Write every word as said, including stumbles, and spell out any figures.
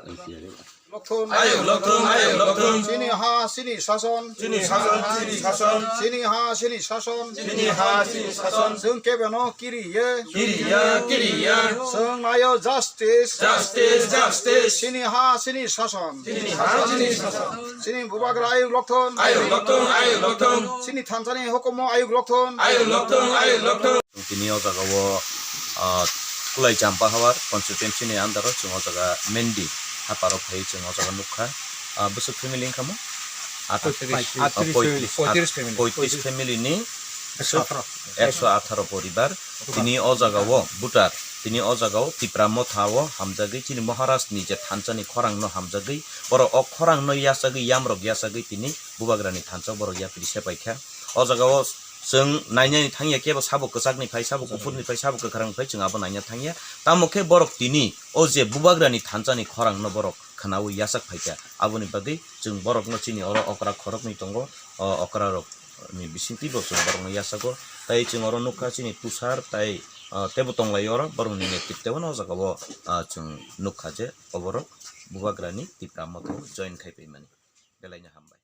Lokthun. Ayuk lokthun, ayuk lokthun. Chini ha, chini sason. Chini sason, chini sason. Chini ha, chini sason. Chini ha, chini sason. Chwng kebeno kiriya. Kiriya, kiriya. Chwng naio justice. Justice, justice. Chini ha, chini sason. Chini ha, chini sason. Chini bubagra ayuk lokthun. Ayuk lokthun, ayuk lokthun. Chini thansani hukumo ayuk lokthun. Ayuk lokthun, ayuk lokthun. Tini o jaga o, ah, Kulai Champa Hawar constituency ni under o chwng o jaga Mendi haparo phai chwng o jaga nukha. Ah, bwswk family wngkha mo? Atris. Atris, ah, atris family. Poitris family ni ekso atharo. Ekso atharo poribar. Tini o jaga o voter, tini o jaga o Tipra Motha o hamjagwi chini Maharaj ni je thansa ni khorang no hamjagwi borok o khorang no yachagwi yamrok yachagwi tini bubagra ni thansa o borok yapri sepaikha. O jaga o chwng nainani thangya kebo sabo kwchak ni phai, sabo kuphur ni phai, sabo kwkhrang ni phai, chwng abo naina thangya. Tamo khe borok tini o je bubagra ni thansa ni khorang no borok khwnaui yachak phaikha. Aboni bagwi chwng borok no chini oro okra khorok ni tongo, o okra rok ni bisingtwi bo chwng borok no yachago. Tai chwng oro nukha chini Tushar tai, ah, tebo tonglai oro borok ni netrito no o jaga o, ah, chwng nukha je oborok bubagra ni Tipra Motha o join khai paimani. Belai no hambai.